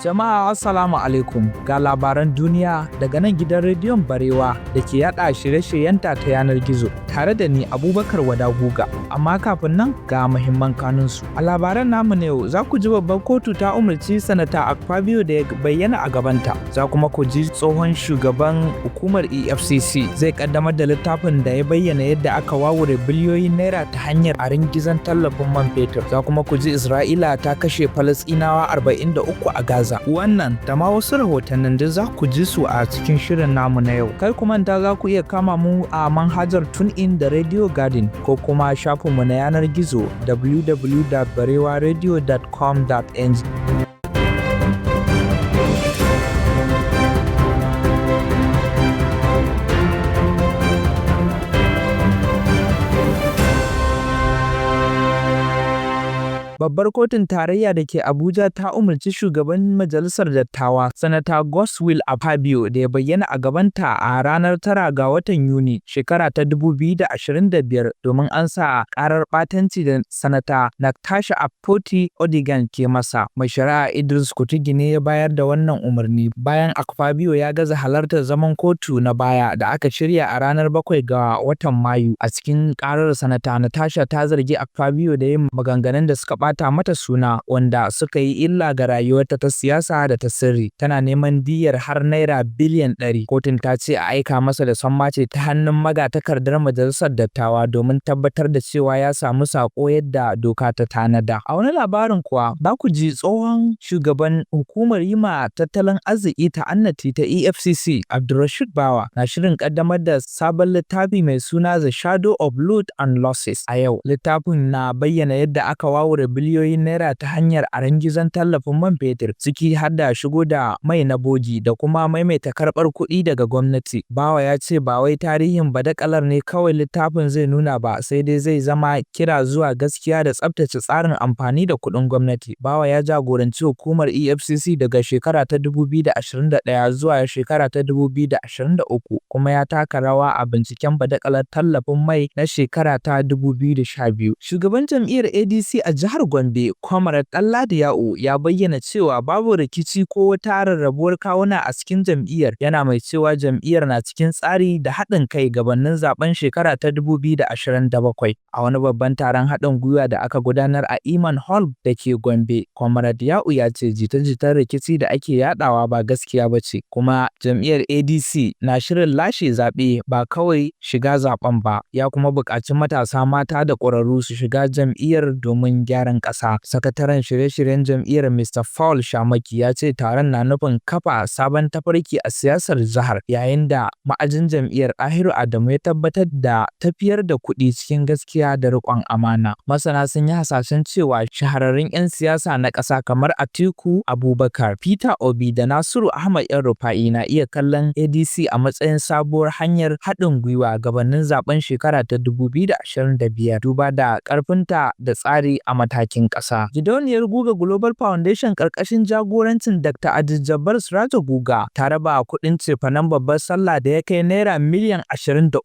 Jama'a, Assalamu alaikum, ga labaran duniya daga nan gidan rediyon Barewa da ke yada shirye-shiryenta ta yanar gizo tare da ni, Abubakar Wada Guga. Amma kafin nan, ga muhimman kanunsu. A labaran namu na yau, za ku ji babbar kotu ta umarci Sanata Akpabio da ya bayyana a gabanta. Za kuma ku ji tsohon shugaban hukumar EFCC zai kaddamar da littafin da ya bayyana yadda aka wawure biliyoyin naira ta hanyar gizon tallafin man fetur. Za kuma ku ji Isra'ila ta kashe Falasɗinawa 43 a Gaza. Wannan da ma wasu rahotannin da za ku ji su a cikin shirin namu na yau. Kar ku manta, za ku iya kama mu a manhajar TuneIn da Radio Garden ko kuma shafinmu na yanar gizo www.barewaradio.com.ng. Babbar Kotun Tarayya da ke Abuja ta umarci Shugaban Majalisar Dattawa, Sanata Godswill Akpabio, da ya bayyana a gabanta a ranar 9 ga watan Yuni, shekara ta 2025 domin amsa karar ɓatanci da Sanata Natasha Akpoti-Uduaghan ke masa. Mai Shari'a Idris Kutigi ne ya bayar da wannan umarni bayan Akpabio ya gaza halartar zaman kotu na baya da aka shirya a ranar 7 ga watan Mayu. A cikin karar, Sanata Natasha ta zargi Akpabio da yin maganganun da suka ɓata mata suna, wanda suka yi illa ga rayuwarta ta siyasa da ta sirri, tana neman diyyar har naira biliyan 100. Kotun ta ce a aika masa da sammaci ta hannun magatakardar majalisar dattawa domin tabbatar da cewa ya samu sako yadda doka ta tanada. A wani labarin kuwa, za ku ji tsohon shugaban hukumar yi ma tattalin arziki ta'annati ta EFCC, Abdulrashid Bawa, na shirin kaddamar da sabon littafi mai suna The Shadow of Loot and Losses a yau. Littafin na bayyana yadda aka wawure biliyoyin naira ta hanyar arangizon tallafin man fetur, ciki har da shigo da mai na bogi da kuma maimaita karɓar kuɗi daga gwamnati. Bawa ya ce ba wai tarihin badakalar ne kawai littafin zai nuna ba, sai dai zai zama kira zuwa gaskiya da tsabtace tsarin amfani da kuɗin gwamnati. Bawa ya jagoranci hukumar EFCC daga shekara ta 2021 zuwa shekara ta 2023, kuma ya taka rawa a binciken badakalar tallafin mai na shekara ta 2012. Shugaban jam'iyyar ADC a jihar Gombe, Comrade Ɗanladi Ya'u, ya bayyana cewa babu rikici ko wata rarrabuwar kawuna a cikin jam'iyyar, yana mai cewa jam'iyyar na cikin tsari da haɗin kai gabanin zaben shekara ta 2027. A wani babban taron haɗin gwiwa da aka gudanar a Iman Hall da ke Gombe, Comrade Ya'u ya ce jita-jitar rikici da ake yadawa ba gaskiya ba ce, kuma jam'iyyar ADC na shirin lashe zaɓe, ba kawai shiga zaben ba. Ya kuma buƙaci matasa, mata da ƙwararru su shiga jam'iyyar domin gyaran ƙasa. Sakataren shirye-shiryen jam'iyyar, Mr. Paul Shamaki, ya ce taron na nufin kafa sabon tafarki a siyasar jihar, yayin da ma'ajin jam'iyyar, Dahiru Adamu, ya tabbatar da tafiyar da kuɗi cikin gaskiya da riƙon amana. Masana sun yi hasashen cewa shahararrun 'yan siyasa na ƙasa kamar Atiku Abubakar, Peter Obi da Nasiru Ahmad El Rufa'i na iya kallon ADC a matsayin sabuwar hanyar haɗin gwiwa gabanin zaben shekara ta 2025, duba da ƙarfinta da tsari a matakin ƙasa. Gidauniyar Guga Global Foundation ƙarƙashin jagorancin Dr. Abdul Sirajo Guga ta raba kuɗin cefanen babbar sallah da ya kai naira miliyan 23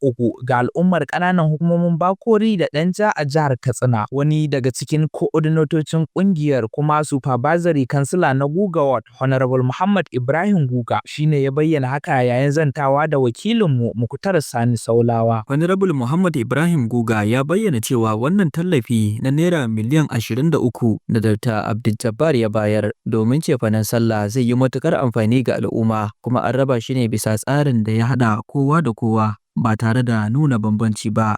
ga al'ummar ƙananan hukumomin Bakori da Danja a jihar Katsina. Wani daga cikin ko'ordinatocin ƙungiyar kuma supervisory kansila na Guga Ward, Honorable Muhammad Ibrahim Guga, shine ya bayyana haka yayin zantawa da wakilinmu Muktar Sani Saulawa. Honorable Muhammad Ibrahim Guga ya bayyana cewa wannan tallafi na naira miliyan 23 da Dr. Abdul ya bayar domin cefanen sallah zai yi matuƙar amfani ga al'umma, kuma an raba shi ne bisa tsarin da ya haɗa kowa da kowa ba tare da nuna bambanci ba.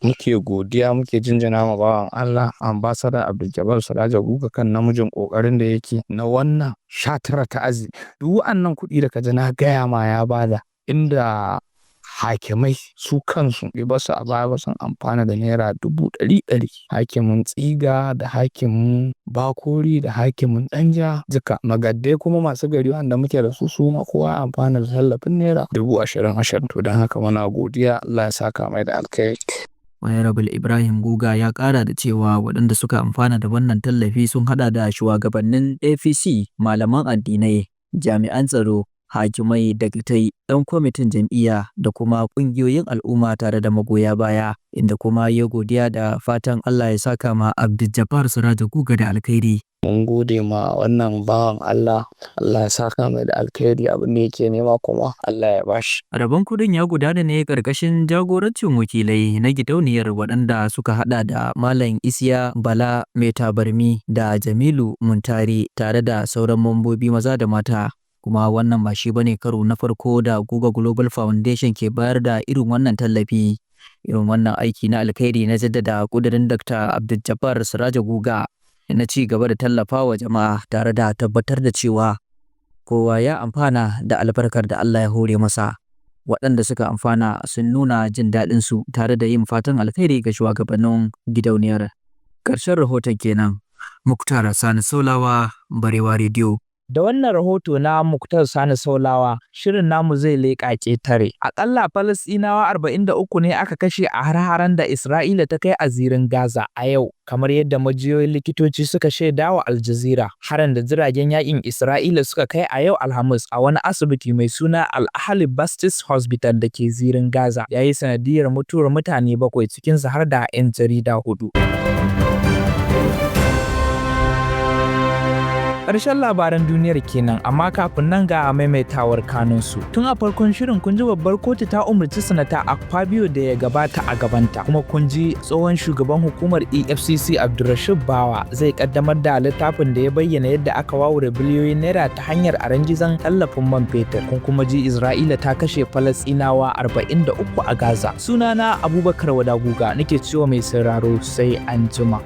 Muke godiya, muke jinjina ma bawan Allah, Ambassador Abdul Sirajo Guga, kan namijin kokarin da yake na wannan 19 ta azumi. Duk wa'annan kuɗi da ka ji na gaya ma ya bada, inda hakimai su kansu bai basu a baya ba, sun amfana da naira 100,000, hakimin Tsiga da hakimin Bakori da hakimin Danja duka, magaddai kuma masu gari wanda muke da su, su ma kowa amfana da tallafin naira 20,000. To, don haka muna godiya, Allah ya saka mai da alkhairi. Honorable Ibrahim Guga ya ƙara da cewa waɗanda suka amfana da wannan tallafi sun haɗa da shugabannin APC, malaman addinai, jami'an tsaro, Hakimai, dagatai, ɗan kwamitin jam'iyya da kuma ƙungiyoyin al'umma tare da magoya baya, inda kuma ya godiya da fatan Allah ya saka ma Abdul Sirajo Guga da alkhairi. Mun gode ma wannan bawan Allah, Allah ya saka mai da alkhairi, abin da yake nema kuma Allah ya bashi. Rabon kuɗin ya gudana ne ƙarƙashin jagorancin wakilai na gidauniyar waɗanda suka haɗa da Malam Isiya Bala Mai Tabarmi da Jamilu Muntari tare da sauran mambobi maza da mata. Kuma wannan ba shi bane karo na farko da Guga Global Foundation ke bayar da irin wannan tallafi. Irin wannan aiki na alkhairi na jaddada ƙudurin Dr. Abdul Sirajo Guga na ci gaba da tallafawa jama'a tare da tabbatar da cewa kowa ya amfana da albarkar da Allah ya hore masa. Waɗanda suka amfana sun nuna jin daɗinsu tare da yin fatan alkhairi ga shugabannin gidauniyar. Ƙarshen rahoton kenan. Muktar Sani Saulawa, Barewa Rediyo. Da wannan rahoto na Muktar Sani Saulawa, shirin namu zai leƙa ƙetare. Aƙalla Falasɗinawa 43 ne aka kashe a har-haren da Isra'ila ta kai a zirin Gaza a yau, kamar yadda majiyoyin likitoci suka shaida wa Al Jazeera. Harin da jiragen yaƙin Isra'ila suka kai a yau Alhamis a wani asibiti mai suna Al Ahli Baptist Hospital da ke zirin Gaza ya yi sanadiyar mutuwar mutane 7, cikinsu har da 'yan jarida 4. Ƙarshen labaran duniyar kenan, amma kafin nan ga maimaitawar kanunsu. Tun a farkon shirin kun ji babbar kotu ta umarci Sanata Akpabio da ya gabata a gabanta. Kuma kun ji tsohon shugaban hukumar EFCC Abdulrashid Bawa zai kaddamar da littafin da ya bayyana yadda aka wawure biliyoyin naira ta hanyar arangizon tallafin man fetur. Kun kuma ji Isra'ila ta kashe Falasɗinawa 43 a Gaza. Sunana Abubakar Wadaguga, nake cewa mai sauraro sai an jima.